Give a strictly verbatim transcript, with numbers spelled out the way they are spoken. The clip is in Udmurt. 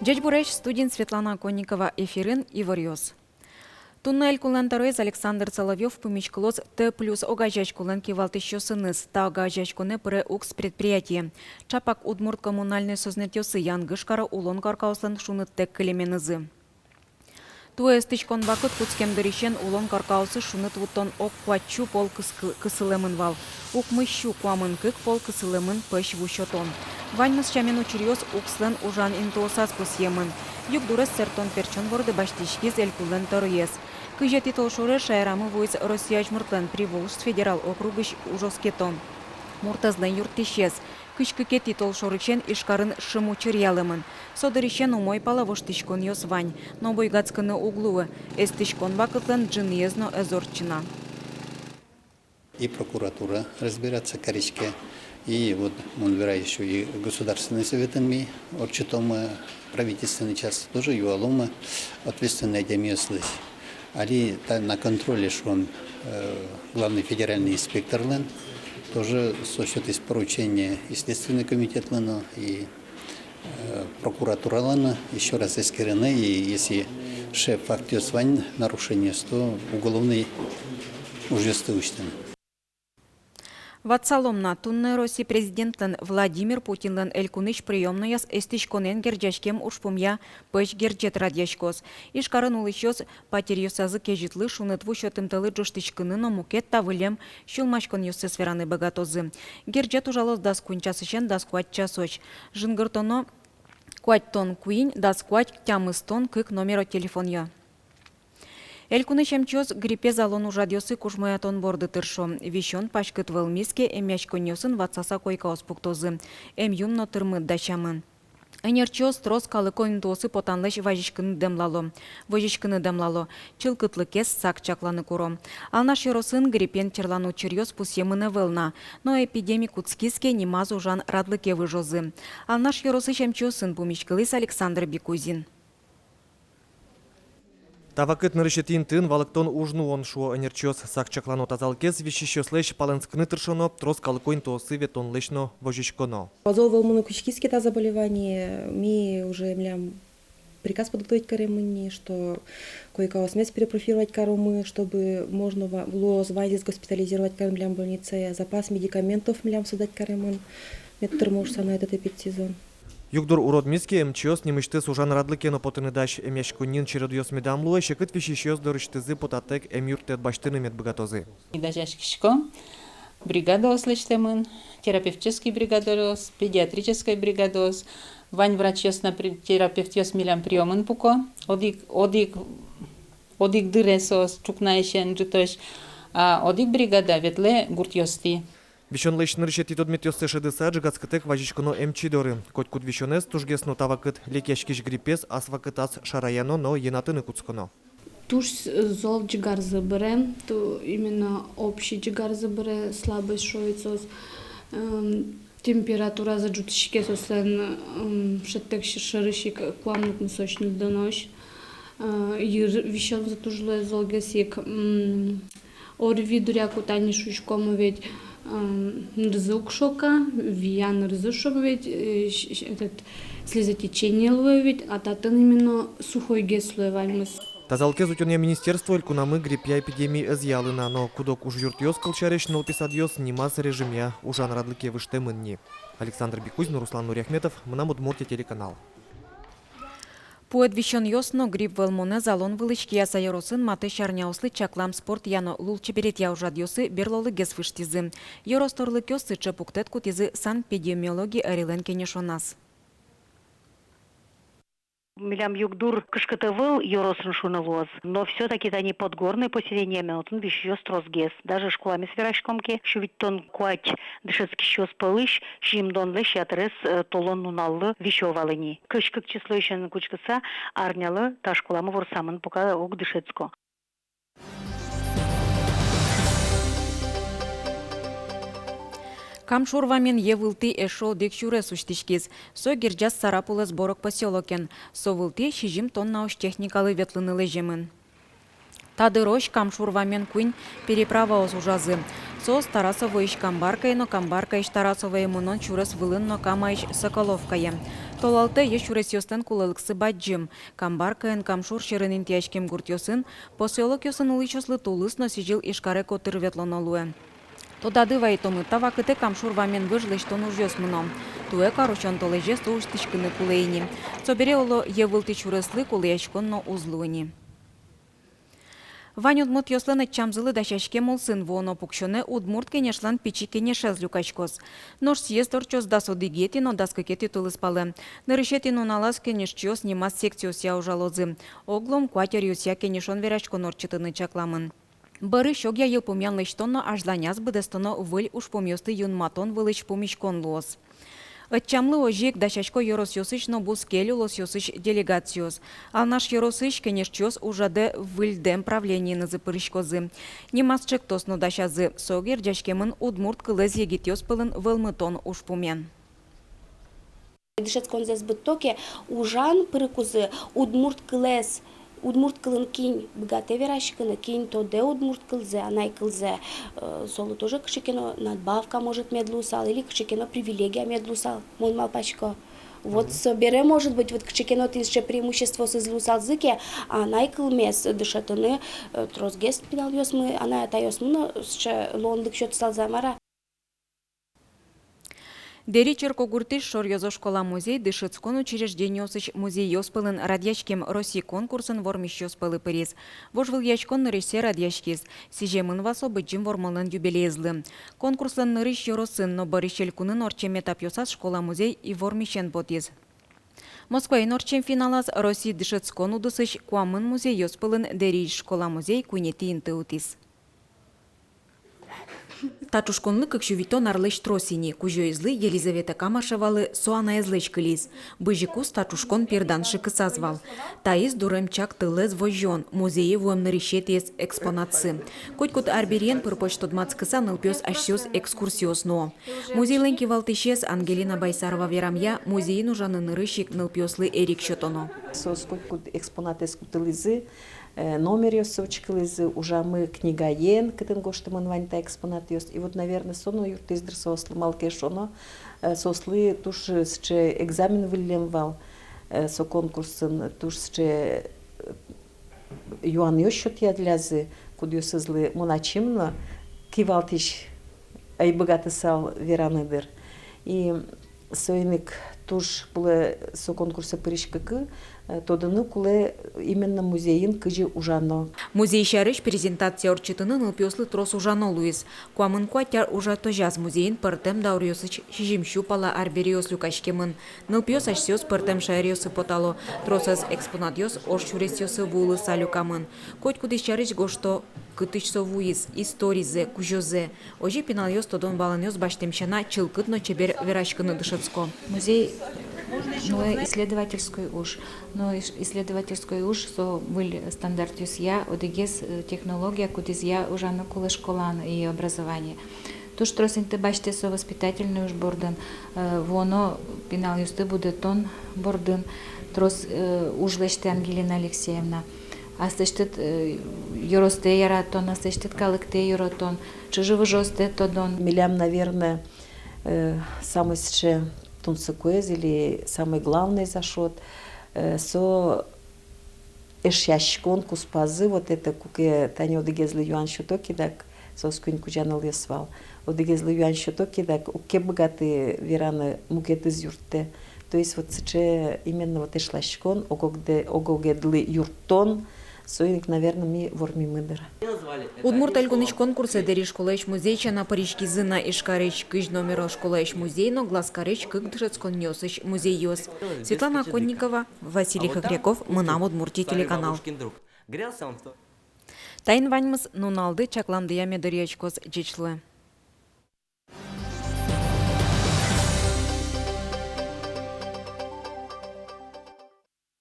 Ӟечбуресь! Студиын Светлана Конникова. Эфирын иворъёс. Туннэ Элькунлэн тӧроез Александр Соловьёв пумиськылоз Т плюс огазеяськонлэн кивалтӥсьёсыныз. Та огазеяськонэ пыре УКС предприятие. Ӵапак удмурт коммунальной сӧзнэтъёсы янгыш каро улон коркаослэн шуныттэк кылеменызы. Туэ эстӥськон вакыт кутскем дырысен улон коркаосы шуныт вуттон ог куатьсю пол кыс-, кысылэмын вал. Укмыссю куамын кык пол кысылэмын пӧсь ву сётон. Ваньмыз сямен учыръёс УКСлэн ужан интыосаз пусъемын. Югдурез сэрттон-пертчон борды басьтӥськиз Элькунлэн тӧроез. Кызетӥ толшоре шаерамы вуиз Россия азьмуртлэн Приволжск федерал округысь ужоскето. Муртэзлэн юрттӥсез. Кызь кыкетӥ толшорысен Ижкарын шымучыр ялэмын. Со дырысен умой пала воштӥськонъёс вань, но буйгатскыны уг луы. Эстӥськон вакытлэн ӝыныез но ӧз ортчы на. И прокуратура разбираться кариське, и вот мон верай ещё и Государственный Советын ми ортчытомы, правительственный часть тоже юаломы ответственный адямиослэсь. Али та на контроле, шуом, э, главный федеральный инспекторлэн, тоже со сётӥз поручение и Следственный комитетлы но, и, э, прокуратуралы но ещё раз эскерыны, и если сыӵе фактъёс вань, нарушениос, то уголовный ужъёсты усьтыны. Ватсалом на, туннэ Россия президентлэн Владимир Путинлэн Элькунысь приёмнояз эстӥськонэн герӟаськем ужпумъя пӧсь герӟет радъяськоз. Ижкарын улӥсьёс патеръёсазы кезьытлы, шуныт ву сётымтэлы ӝожтӥськыны но мукет та выллем сюлмаськонъёссэс вераны быгатозы. Герӟет ужалоз дас куинь часысен дас куать часозь. Жингыртоно куатьтон куинь, дас куать, тямыстон кык номеро телефонъя. Элькунысь эмчиос гриппез алон ужрадъёсы кужмоятон борды тыршо. Висён паськыт вӧлмиз ке, эмъяськонниосын ватсаса койкаос пуктозы. Эмъюм но тырмыт дасямын. Эмчиос трос калыко интыосы потанлэсь возиськыны дэмлало. Возиськыны дэмлало. Чылкытлыкез сак чакланы куро. Алнаш ёросын гриппен черлан учыръёс пусъемын ӧвӧл на, но эпидеми кутскиз ке, нимаз ужан радлыке выжозы. Алнаш ёросысь эмчиосын пумиськылӥз Александр Бикузин. Та вакыт нырысетӥ интыын валэктон уж нуон, шуо эмчиос. Сак чаклано тазалыкез, висисьёслэсь палэнскыны тыршоно, трос калыко интыосы ветлонлэсь но возиськоно. Зол вӧлмыны кутскиз ке та заболевание, ми уже милям приказ подготовить каремын ни, что койкаосмес перепрофилировать каромы, чтобы можно ва-, луоз ваньзэс госпитализировать карыны милям больницае, запас медикаментов милям создать каремын, мед тырмо шуса на этот эпидсезон. Югдур уродмиз ке, эмчиос нимысьтыз ужан радлыке но потыны дась. Эмъяськонниын чередъёс медам луэ, секыт висисьёс дорысьтызы потатэк эмъюрттэт басьтыны мед быгатозы. Ми дасяськиськом, бригадаос лэсьтэмын, терапевтической бригадаос, педиатрической бригадаос, вань врачъёс но при-, терапевтъёс милям приёмын пуко, одӥг, одӥг, одӥг дыре соос ӵукнаысен ӝытозь, а одӥг бригада ветлэ гуртъёстӥ. Висёнлэсь нырысетӥ тодметъёссэ шӧдыса, ӝегатскытэк вазиськоно эмчи доры. Котькуд висёнэз, тужгес но та вакыт лекъяськись гриппез, ас вакытаз шараяно но йӧнатыны кутсконо. Туж зол ӟигарзы быре, ту именно общий ӟигарзы быре, слабость шуо ведь соос, эм, температуразы ӝутӥське соослэн, эм, шӧдтэк сьӧрысь ик куамын укмысозь, ньыльдонозь. Э, йыр висёнзы туж луэ золгес ик, м, ОРВИ дыръя ку тани шуиськом ведь, м, нырзы уг шока, вия нырзы шуом ведь, э, щ-, щ-, этот, слезотечение луэ ведь, а татын именно сухойгес луэ ваньмыз. Тазалыкез утёнъя министерство элькунамы гриппъя эпидеми ӧз ялы на, но куд-ог ужъюртъёс, кылсярысь, нылпи садъёс, нимаз режимъя ужан радлыке выжтэмын ни. Александр Бикузин, Руслан Нуриахметов, «Мынам Удмуртие» телеканал. Пуэд висёнъёс но грипп вӧлмонэз алон вылысь Кияса ёросын матысь арняослы чаклам спортъя но лулчеберетъя ужрадъёсы берлолыгес выжтӥзы. Ёрос тӧрлыкъёс сыӵе пуктэт кутӥзы санэпидемиологи ӧрилэн кенешоназ. Милям югдур кышкыт ӧвӧл ёросын, шуыны луоз, но всё-таки тани Подгорный поселениямы отын висисьёс тросгес. Даже школамес вераськом ке, сю витьтон куать дышетскисьёс пӧлысь сизьымдонлэсь ятырез, э, толон нуналлы висё вал ини. Кызь кык числоысен кутскыса арнялы та школамы ворсамын, пока уг дышетско. Кам шур вамен йӧ вылтӥ эшшо одӥг сюрес усьтӥськиз. Со герӟаз Сарапулэз Борок посёлокен. Со вылтӥ сизьым тоннаозь техникалы ветлыны лэземын. Та дырозь Кам шур вамен куинь переправаос ужазы. Соос Тарасовоысь Камбаркае но Камбаркаысь Тарасовое мынон сюрес вылын но Камаысь Соколовкае. Толалтэ йӧ сюресъёслэн кулэлыксы бадӟым. Камбаркаын, Кам шур сьӧрын интыяськем гуртъёсын, посёлокъёсын улӥсьёслы тулыс но сӥзьыл Ижкаре котыр ветлоно луэ. Тодады вайытомы, та вакытэ Кам шур вамен выж лэсьтон ужъёс мыно. Туэ карусён толэзе со усьтӥськыны кулэ ини. Собере, оло, йӧ вылтӥ сюреслы кулэяськон но уз луы ини. Вань удмуртъёслэн ӧтчамзылы дасяськем улсын вуоно пуксёнэ Удмурт Кенешлэн пичи кенешез люкаськоз. Нош съезд ортчоз дас одӥгетӥ но дас кыкетӥ тулыспалэ. Нырысетӥ нуналаз кенешчиос нимаз секциосъя ужалозы. Оглом куать ӧръёсъя кенешон-вераськон ортчытыны чакламын. Бӧрысь огъя йылпумъян лэсьтоно, азьланяз быдэстоно выль ужпумъёсты юнматон вылысь пумиськон луоз. Ӧтчамлы озьы ик дасясько ёросъёсысь но бускель улосъёсысь делегациос. Алнаш ёросысь кенешчиос ужрадэ выльдэм правлениенызы пыриськозы. Нимаз ӵектос но дасязы, со герӟаськемын удмурт кылэз егитъёс пӧлын вӧлмытон ужпумен. Дышетсконзэс быдто ке, ужан пырыкузы удмурт кылэз, удмурт кылын кин быгатэ вераськыны, кин тодэ удмурт кылзэ, анай кылзэ, э, солы тоже кыӵе ке но надбавка, может, мед луысал, или кыӵе ке но привилегия мед луысал, мон малпасько. Вот, мгм, собере, может быть, вот кыӵе ке но тӥни сыӵе преимуществоосыз луысалзы ке, анай кылмес дышетыны, э, тросгес пиналъёсмы, анай-атайёсмы но сыӵе луонлык сётысалзы, мар-а. Дэри черкогуртысь шоръёзо школа-музей дышетскон учреждениосысь музейёс пӧлын радъяськем Россия конкурсын вормисьёс пӧлы пыриз. Вожвылъяськон нырысьсэ радъяськиз. Сӥземын вал со Быдӟым Вормонлэн юбилеезлы. Конкурслэн нырысь ёросын но бӧрысь элькунын ортчем этапъёсаз школа-музей ивормисен потӥз. Москваын ортчем финалаз Россия дышетскон удысысь куамын музейёс пӧлын Дэриысь школа-музей куинетӥ инты утӥз. Та ӵушконлы кык сю витьтон арлэсь трос ини. Кузёезлы, Елизавета Камашевалы, со анаезлэсь кылиз. Бызьыкуз та ӵушкон пирдан шыкысаз вал. Таиз дурем чак тылэз возён, музее вуэм нырысетӥез экспонатсы. Котькуд арбериен пыр-поч тодматскыса нылпиос асьсэос экскурсиос нуо. Музейлэн кивалтӥсез Ангелина Байсарова верамъя, музейын ужаны нырысь ик нылпиослы эрик сётоно. Соос котькуд экспонатэз кутылӥзы, э, номеръёссэ учкылӥзы, ужамы книгаен, кытын гожтэмын вань та экспонатъёс. И вот, наверное, со но юрттӥз, дыр, соослы, малы ке шуоно, э, соослы туж, э, сыӵе экзамен выллем вал, э, со конкурсын, туж сыӵе, э, юанъёс сётъяллязы, кудъёсызлы мон ачим но кивалтӥсь ӧй быгатысал вераны, дыр. И соин ик туж кулэ со конкурсэ пыриськыку, э, тодыны кулэ именно музейын кызьы ужано. Музей сярысь презентация ортчытыны нылпиослы трос ужано луиз. Куамын куать ар ужатозяз музейын пӧртэм дауръёсысь сизьым сю пала арбериос люкаськемын. Нылпиос асьсэос пӧртэм шаеръёсы потало. Тросэз экспонатъёс ож сюресъёсы вуылыса люкамын. Котькудӥз сярысь гожто, кытысь со вуиз, историзэ, кузёзэ. Озьы пиналъёс тодон-валанъёс басьтэм сяна чылкыт но чебер вераськыны дышетско. Музей нуэ исследовательской уж. Но ис-, исследовательской уж со выль стандартъёсъя, одӥгез, э, технология, кудӥзъя ужаны кулэ школаын и образование. Туж трос инты басьтэ со воспитательной уж бордын, э, вуоно пиналъёсты будэтон бордын трос, э, уж лэсьтэ Ангелина Алексеевна. Аслэсьтыд, э, ёростэ яратон, аслэсьтыд калыктэ яратон, чыжы-выжыостэ тодон. Милям, наверное, э, самой сыӵе тунсыкоез или самой главноез, шуод, э, со эшъяськон куспазы, вот это, куке тани одӥгезлы юан сёто ке дак, соос куинь кузя нылъёс вал, одӥгезлы юан сёто ке дак, уг ке быгаты вераны, мукетыз юрттэ. То есть вот сыӵе именно вот эшласькон, ог-огдэ-, ог-огедлы юрттон, соин ик, наверное, ми вормимы, дыр. Удмурт Элькунысь конкурсэ Дэри школаысь музей сяна пыриськизы на Ижкарысь кызь номеро школаысь музей но Глазкарысь кык дышетсконниосысь музейёс. Светлана Оконникова, Василий Хохряков, «Мынам Удмуртие» телеканал. Таин ваньмыз. Нуналды чакламдыя мед дыръяськоз. Ӟеч луэ.